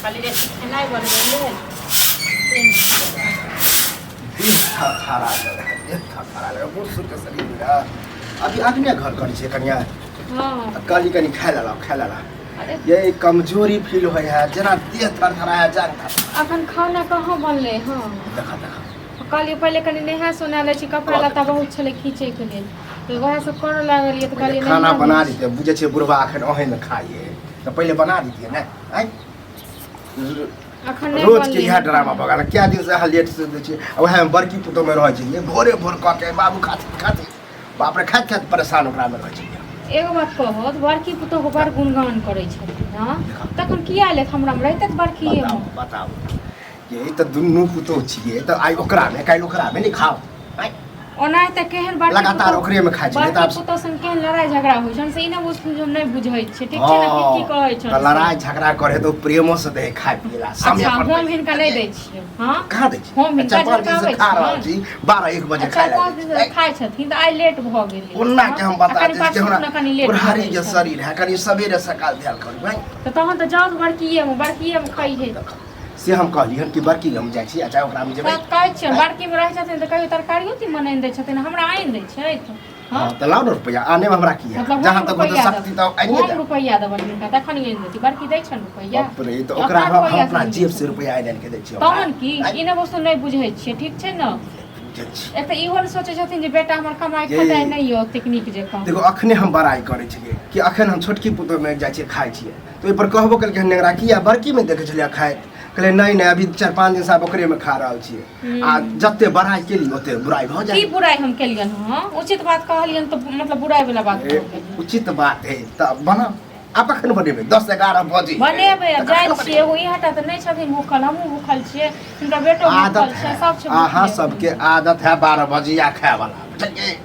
खाली जाइ छी खेनाइ बनबै लेल। देह थरथरा गेल है, देह थरथरा गेल, बहुत सुन के शरीर में है। अभी अखने घर करै छियै कनिया। हँ। कहली कनि खाय ला लाओ, खाय ला ला। अरे। ये कमजोरी फील होइ है, जेना देह थरथरा है, जान थरथरा। अखन खाना कहाँ बनलै? हँ। देखा देखा। कहलियै पहिले कनि नहा सोना लै छी, कपड़ा लत्ता बहुत छलै खींचैके लेल, तऽ वएह सब करऽ लागलियै तऽ पहिले कहलियै खाना नहा बना लै छी। दितियै, बुझै छियै बुढ़बा अखन अहीमे खाइए, तऽ पहिले बना दितियै ने। आँय, अखन नहि रोज के बनलै इएह हन। ड्रामा भऽ गेल। कए दिन से अहाँ लेट से दै छियै आ उएहमे बड़की पुतोहमे रहै छियै, भोरे भोर कऽ के बाबू खातिर खातिर, बाप रे, खाइत खाइत परेशान ओकरामे रहै छियै। एगो बात कहत, बड़की पुतोहके बड़ गुणगान करै छथिन। हँ, तखन किया लेत? हमरामे रहितै तऽ बड़कीएमे। बताउ बताउ, ये तऽ दुनू पुतोह छियै तऽ आइ ओकरामे काल्हि ओकरामे नहि खाउ, आँय? ओना तऽ केहन बड़की लगातार पुतोह- ओकरेमे खाइ छलै, तऽ बड़की आब- पुतोह संग केहन लड़ाइ झगड़ा होइ छनि से ई नहि बुझथिन जे हम नहि बुझै छियै। ठीक छै ने? की की कहै छनि तऽ लड़ाइ झगड़ा करे तऽ ओ प्रेमो से दे खाय पिए ला समय अच्छा पर। हम हिनका नहि दै छियै? हँ। कहाँ दै छी? हम हिनका 4-5 दिन से झड़काबै खा रहल छियनि। छी, 12-1 बजे अच्छा खाय 5 दिन लागै से खाइ छथिन तऽ आइ लेट भऽ गेलै। ओना के हम बता आ कनि दै छी कि परसू हमरा खुना कनि लेट भऽ बुढ़ारी जाइ के छनि। शरीर है, कनि सवेरे सकाल ध्यान करू, भाइ। तऽ तहन तऽ जाउ तऽ बड़कीएमे, बड़कीएमे खइहे। से हम कहली हन कि बड़की हम जाइ छी, अच्छा ओकरामे जेबै। तऽ कहै छियनि, बड़कीमे रहै छथिन तऽ कहियो तरकारियो तीमन आनि दै छथिन, हमरा आनि दै छथि? हँ, तऽ लाउ ने रुपैआ, आने मे हमरा की है? मतलब जहाँ हम तक होतै रुपैआ शक्ति देब तऽ आनिए हम देब। रुपैआ देबनि हिनका तखन आनि देती। बड़की दै छनि रुपैआ? बाप रे, तऽ ओकरा अपना हम रुपैआ अपना से जेब से रुपैआ आनि आनि के दै छियै ओकरा। तहन की ई ने वस्तु नहि बुझै छियै, ठीक छै ने? बुझै छी। एक तऽ इहो ने सोचै छथिन जे बेटा हमर कमाइ ये- खटाइ नहि यऽ ओतेक नीक जकाँ। देखो, अखने हम बड़ाइ करै छलियै कि अखन हम छोटकी पुतोहमे जाइ छियै, खाइ छियै, तऽ ओहिपर कहबो केलकै हन, नेंगरा किया बड़कीमे देखै छलियै खाइत? कहलियै नहि नहि, अभी 4-5 दिनसँ आब ओकरेमे खा रहल छियै। आ जते बड़ाइ केली ओते बुराइ भऽ की जाइ। बुराइ हम केलियनि? हँ, उचित बात कहलियनि तऽ मतलब बुराइ वाला बात ए, भऽ गेलै। उचित बात है तऽ बनाउ। आब कखन बनेबै? 10-11 बजे। बनेबै आब जाइ छियै। एगो इएह टा तऽ नहि छथिन भूखल, हमहूँ भूखल छियै, हुनकर बेटो भूखल आदत छै, है सब छै अहाँ भूखले। सबके आदत है 12 बजे आ खाय वाला, बुझलियै?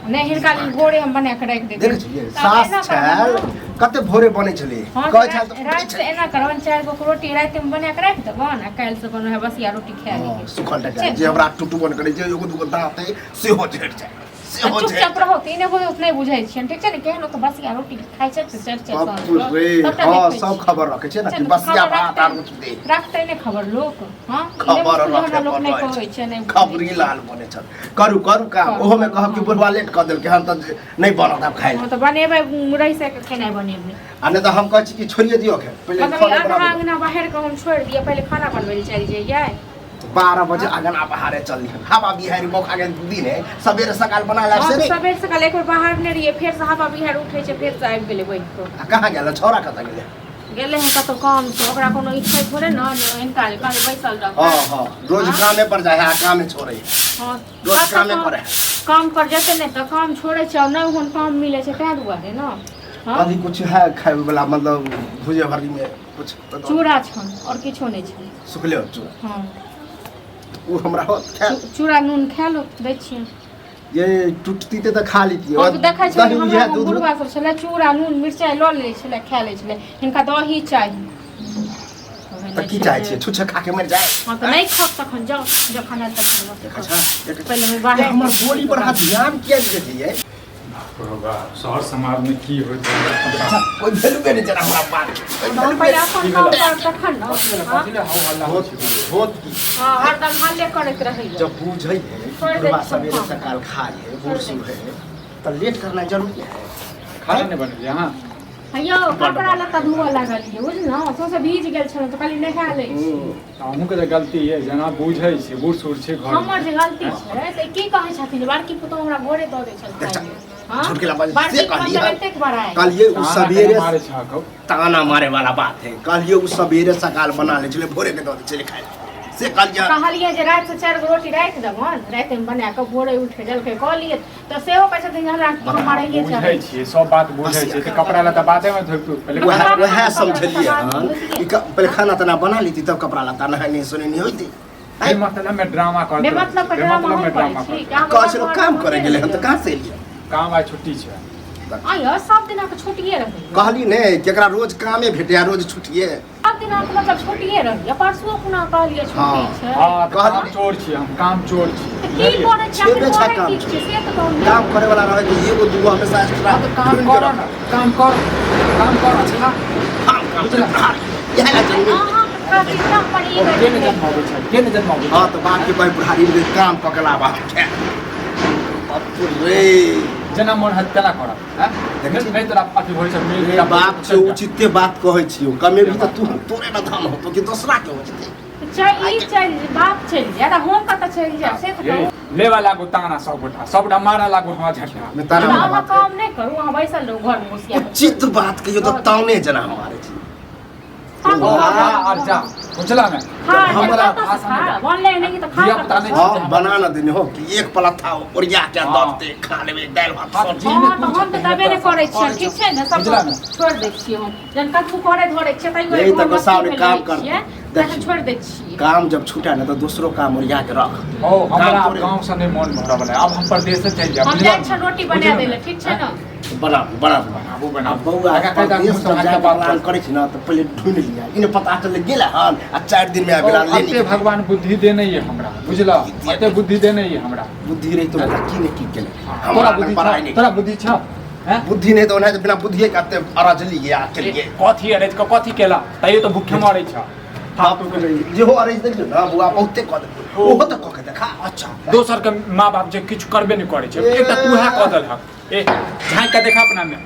नहि, हिनका लेल भोरे हम बना कऽ राखि देबै। देखै छलियै? तऽ आब सास एना छल करबै ने। कते भोरे बनै छलै। हँ, कहै तऽ छल तऽ राति से एना करबनि, 4 गो के रोटी रातिमे बना कऽ राखि देबनि आ काल्हि से अपन वएह बसिया रोटी खाए हँ, लिहे। सुखल टका छै। जे हमरा टुटबो नहि करै छै, एगो दूगो दाँत है सेहो झड़ि जाय, आ सेहो झड़ि चुपचाप रहू तऽ ई नहि बुझै, नहि बुझै छियनि, ठीक छै ने? केहन ओतऽ बसिया रोटी खाइ छै से चारि चारि बाप साँझ कऽ, रे। सबटा हँ, देखै सब छियै। खबर रखै छै ने कि चलू, बसिया खबर भात आर रखतै कुछ दे। रखतै नहि खबर लोक? हँ, ई नहि खबर बुझतै जे रखे हमरा लोक पर नहि रहै कहै छै। छै, नहि बुझै खबरी छै। लाल बनै छल। करू करू काम। करू, ओहोमे करू, कहब कि हँ। बुढ़वा लेट कऽ देलकै हन तऽ नहि बनत आब खाइ लए। हँ, तऽ बनेबै, रहि सहि कऽ खेनाइ बनेबै। आ नहि तऽ हम कहै छी कि छोड़िए दियौ एखन पहिले मतलब ई खाना आधा बनाबू। अङ्गना बाहर कऽ हम छोड़ि दिअ, पहिले खाना बनबै लए चलि जइयै? 12 बजे अगना बहारे चलली हन, हवा बिहारी मौका के दिन है, सवेरे सकाल बना लाब हँ से तऽ नहीं। सबेर सकाल एक बेर बाहरने रहियै, फेरसँ हवा बिहारि उठै छै, फेरसँ आबि गेलै बहि कऽ। आ कहाँ गेल छौड़ा? कतऽ गेलै? गेलै हन कतहु काम छै ओकरा, कोनो इच्छा थोड़े ने जे हिनका जे कहबै बैसल रहबै। हाँ हाँ, रोज कामे पर जाए है आ कामे छोड़े है। हँ। रोज कतऽ कामे करे है। काम पर जेतै नहि तऽ काम छोड़ै छै, आ नहि ओहन काम मिलै छै ताहि दुआरे ने। हँ। अभी कुछ है खाए वाला, मतलब भुजे भरी में कुछ बताओ। चूड़ा छन, आओर किछो नहि छै। सुखले हो चूड़ा? हँ। ओ हमरा होत खाए। चूड़ा नून खा लो, दै छियै। ये टूटती तऽ खा लीतियै। हम देखै छलियै दही हमरा बुझाय दूध। बुढ़वा सब छलै, चूड़ा नून मिरचाइ लऽ लै छलै, खा लै छलै। हिनका दही चाही। तऽ की चाहै छियै, छुच्छे खा के मरि जाए? हँ, तऽ नहि खाउ तखन जाउ, जखन आयत तखन देखै छह, देखै छह। पहिले हम बाहर ये हमर बोली पर अहाँ ध्यान किया नहि दै छियै? बाप रे बाप, शहर समाजमे की होइत रहै? अच्छा, कोइ वैल्यूए नहि जेना हमरा बात के। कोइ हम वैल्यूए पहिले अपन काम करब तखन ने। हँ। कथी लए हौ हल्ला होइ होत छै? की, होत की? हँ, हरदम हल्ले करैत रहैया। जब बूझै है कि छोड़ि दै बुढ़वा छियै सवेरे काम। सकाल खाइ है, बूढ़ सूढ़ है, तऽ लेट करना जरूरी है। खाना नहि बनेलियै अहाँ? यौ, कपड़ा लत्ता धोअ लागलियै, बुझलहुँ? सौंसे भीज गेल छलहुँ तऽ कहलियै नहा लै छी। अहूँके तऽ गलती यऽ, जेना बुझै छियै बूढ़ सूढ़ छै घर। हमर जे गलती छै से की कहै छथिन जे बड़की पुतोहु हमरा भोरे दऽ दै छल खाइ लए। हँ? झूठ के बाजै बड़की से के कहलियै मतलब हन। एतेक बड़ाइ। कहलियै ओ ताना सवेरे केना मारै छह कौ? ताना मारे वाला बात है। कहलियै ओ सवेरे सकाल बना लै छलै, भोरे के दऽ दै छलै खाइ लए, से कहलियै। कहलियै जे राति से 4 गो रोटी राखि देबनि, रातिमे बना कऽ भोरे उठि जलखै कऽ लियै, तऽ सेहो कहै छथिन जे हमरा मारैये बुझै चाही। छियै, सब बात बुझै छियै, तऽ कपड़ा लत्ता बादेमे धोइतू पहिले। वएह कपड़ा वएह लत्ता समझलियै हन बुझलियै। कि पहिले खाना ताना बना लीती तब कपड़ा लत्ता नहाय सुनेनी होइती। बेमतलब में ड्रामा करते। बेमतलब के ड्रामा हम करै छी? कहै छलहुँ काम करै गेलै हन तऽ कहाँ से एलियै? काम आइ छुट्टी छै। आइयो सब दिना के छुट्टिए रहैया। कहली ने केकरा रोज कामे भेटैया, रोज छुट्टिए। सब दिना के मतलब छुट्टिए रहैया। परसुओ खुना कहलियै छुट्टी हँ। छै। हँ, तऽ कहली काम ने। चोर छियै हम, काम चोर छियै। तऽ की बुझलियै? करै छी? छेबे आखिर छै करै काम की चोर। छियै से तऽ कहू ने। काम करे वाला रहे तऽ एगो दूगो हमेशा एक्स्ट्रा हँ, तऽ काम ढूँढि के कर रखत। ने, काम कर, काम कर। अच्छा। काम काम इएह ला जरूरी। अहाँ खातिर ना अपन ई के ने जन्माबै छै, के ने जन्माबै छै? हाँ तऽ बाप के कहे बुढ़ारी में काम कऽ के लाबा हम खायब। बाप रे जेना मोन हैत तेना करब, हैं? देखै छी? नहि तोरा अथी होइ छै मिल रे बाप छै उचिते बात कहै छियौ, कमेबही तऽ तू तोरे ने धन होतो कि दोसरा के हो जेतै। चल ई चलि बाप चलि जायत आ हम कतऽ चलि जायब से तऽ कहू। लेवा लागू ताना सब गोटा, सब गोटा मारऽ लागू हमरा झटका। मे ताना तऽ मारऽ अहाँ बात। काम नहि करू, अहाँ बैसल रहू घरमे होशियार। उचित बात कहियौ तऽ ताने जेना हम मारै छी। खा खा आर जा, बुझला ने? खा हमरा कतऽ से खा बनले नहि तऽ खा धिया पुता कतऽ नहि से? हाँ बना न देने हो कि एक पलत्था ओरिया के हाँ। दऽ दे खा लेबै दालि भात हाँ, सब्जी। जी। हँ तऽ हम तऽ तबे नहि करै छियै, ठीक छै ने? सब बुझला ने? छोड़ि दै छियै हम, जहन कतबो करै धरै छियै तैयो यही तऽ घरमे गोसाउनि अथी भेल काम रहै करतै। छियै, तखन देखी। छोड़ि दै छियै। काम जब छूटे ना तो दूसरो काम ओरिया के रख। ओ हमरा काम आब तोरे। गाँव से नहि मोन भरऽ बला, आब हम परदेश से चलि जायब। हम बुझला जाइ ने? छियै रोटी बना बुझला दै ने? लए, ठीक छै ने? बना बना बनाबू बनाबू। बौआ आगा कहि दहक, परदेश मुँह जब सम्हारि जाके के बात प्लान कर। करै छी ना तऽ पहिले ढूंढि लिअ, ई ने पता चललै गेल हन आ 4 दिन में आबि गेला ओ, ले अते भगवान बुद्धि देने ये हमरा, बुझला? अते बुद्धि देने ये हमरा। बुद्धि रही तो बता की ने की केले। तोरा हमरा बुद्धि लग बड़ाई छौ? नहीं। तोरा बुद्धि छौ? हैं? बुद्धि नहीं तो ओनाहिते बिना बुद्धिए के अते अरजली आ केलिए। कथी अरज के कथी केला? तैयो तऽ भूखे मरै छ। बाप रे, जेहो अरज देलियौ ना बौआ बहुते कऽ देलकै, ओहो तऽ कऽ के देखा। अच्छा दोसर के माँ बाप जे किछु करबे नहि करै छै, एकटा तूहे कऽ देलहक। ए झाँकि के देखा अपना में।